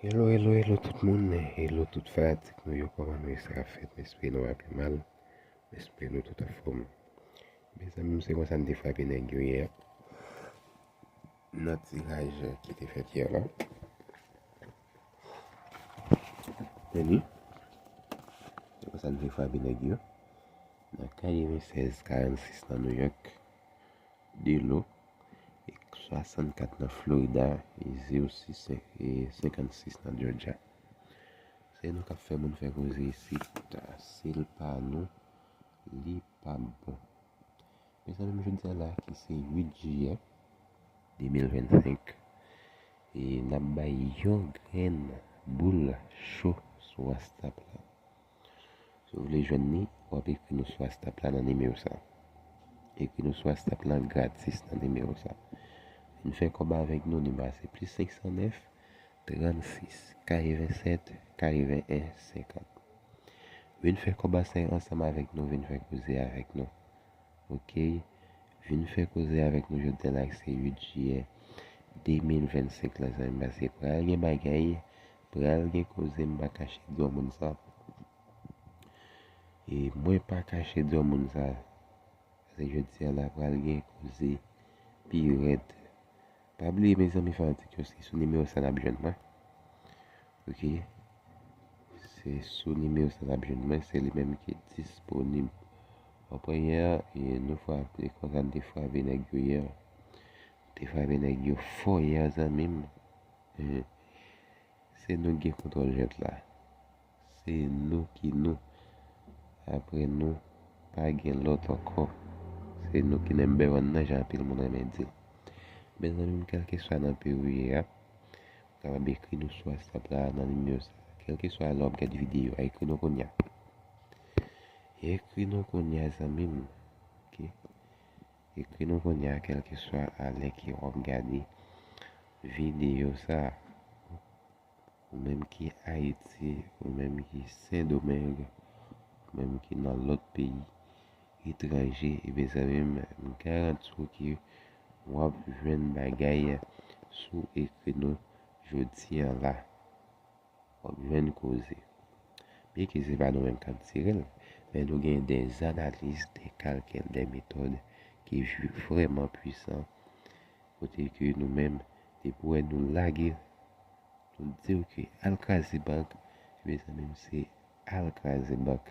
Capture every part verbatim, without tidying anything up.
Hello, hello, hello tout moun, hello tout fanatik nou yo, kòman nou ye, sa k ap fèt? M espere nou pa pi mal, m espere nou tout anfòm. Mezanmi, se konsa n te frape nèg yo yè, nan tiraj ki te fèt yè la. Tande, se konsa n te frape nèg yo, nan katrevennsèz karannsis nan New York, de lo, e swasannkat nan Florida, e zewo sis, e senkannsis nan Georgia. Se nou k ap fè moun fè koze isit, si l pa nou, li p ap bon. Mezanmi, jodi a la ki se uit jiyè de mil vennsenk, e n ap bay yon grenn boul cho sou WhatsApp la. Si w vle jwenn li, w ap ekri nou sou WhatsApp la nan nimewo sa. Ekri nou sou WhatsApp la gratis nan nimewo sa. Vin fè kòb avèk nou, nimewo a se plis senk san nèf, trannsis, katrevennsèt, katrevennen, senkant. Vin fè kòb ansanm avèk nou, vin fè koze avèk nou. Ok? Vin fè koze avèk nou jodi a la ki se uit jiyè de mil vennsenk la, zanmi m, paske pral gen bagay, pral gen koze, m pa kache di w moun sa. E mwen pa kache di w moun sa. Paske jodi a la pral gen koze pi rèd. Pa bliye, mezanmi fanatik yo, se sou nimewo sa n ap jwenn mwen. Ok? Se sou nimewo sa n ap jwenn mwen, se li menm ki disponib. Apre yè, e nou frape, konsa n te frape nèg yo yè. Te frape nèg yo fò yè, zanmi m. Se nou ki gen kontwòl jwèt la. Se nou ki nou. Apre nou, pa gen lòt ankò. Se nou ki number one nan, jan anpil moun renmen di l. Mezanmi m, kèlkeswa nan peyi w ye a, ou kapab ekri nou sou WhatsApp la nan nimewo sa. Kèlkeswa lè w ap gade videyo a, ekri nou kounye a. Ekri nou kounye a, zanmi m. Ok? Ekri nou kounye a, kèlkeswa a lè ke w ap gade videyo sa a. Ou menm ki Ayiti, ou menm ki Sendomeng, ou menm ki nan lòt peyi etranje, ebyen zanmi m, m garanti w ke w ap jwenn bagay sou ekri nou jodi a la. W ap jwenn koze. Byenke se pa nou menm k ap tire l, men nou gen des analyses, des calculs, des méthodes ki vrèman pwisan, kote ke nou menm, depi w wè nou lage l, nou di w ke al kraze bank, mezanmi m, se al kraze bank.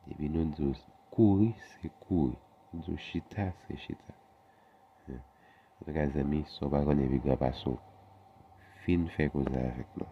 Depi nou di w kouri, se kouri. Nou di w chita, se chita. Antouka, zanmi, sa w pa konnen pi gran pase w. Vin fè koze avèk nou.